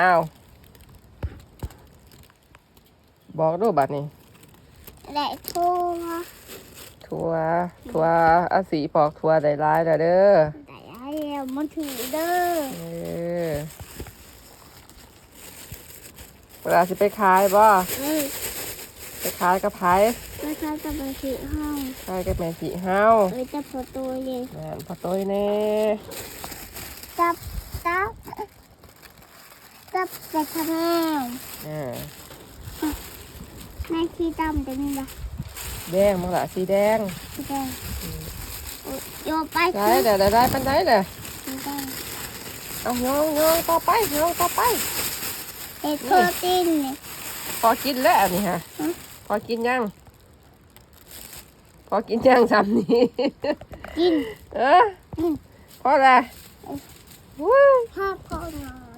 ອ້າວ ບອກດູບາດນີ້ ແລະຖົ່ວ ຖົ່ວ ຖົ່ວ ອາສີປອກຖົ່ວໄດ້ຫຼາຍແລ້ວເດີ ໄດ້ຫຼາຍແລ້ວ ມັນຖືກເດີ ເອີ ເວລາຊິໄປຂາຍບໍ່? ເອີ ໄປຂາຍກັບໃຜ? ໄປຂາຍກັບແມ່ຊີເຮົາ ຂາຍກັບແມ່ຊີເຮົາ ເອີ ຈັບພໍ່ໂຕຍເດ້ ແມ່ນ ພໍ່ໂຕຍແດ່ ຈັບ ຈັບ ກັບກະທະແມວ ເອີ ແມ່ສີດຳຕົວນີ້ລະ ແດງ ມັນລະສີແດງ ສີແດງ ອືມ ໂອ້ຍ ໂຍໄປ ໄດ້ ໄດ້ ໄດ້ປານໃດລະ ສີແດງ ເອົາ ໂຍ ໂຍຕໍ່ໄປ ໂຍຕໍ່ໄປ ເຮັດ ນີ້ ໂປຣຕີນນີ້ ພໍກິນແລ້ວອັນນີ້ຫະ ຫຶ ພໍກິນຍັງ? ພໍກິນຍັງຊ່ຳນີ້? ກິນ ເອີ ກິນ ພໍລະ ເອີ ວູ້ຍ ພໍ ພໍລະ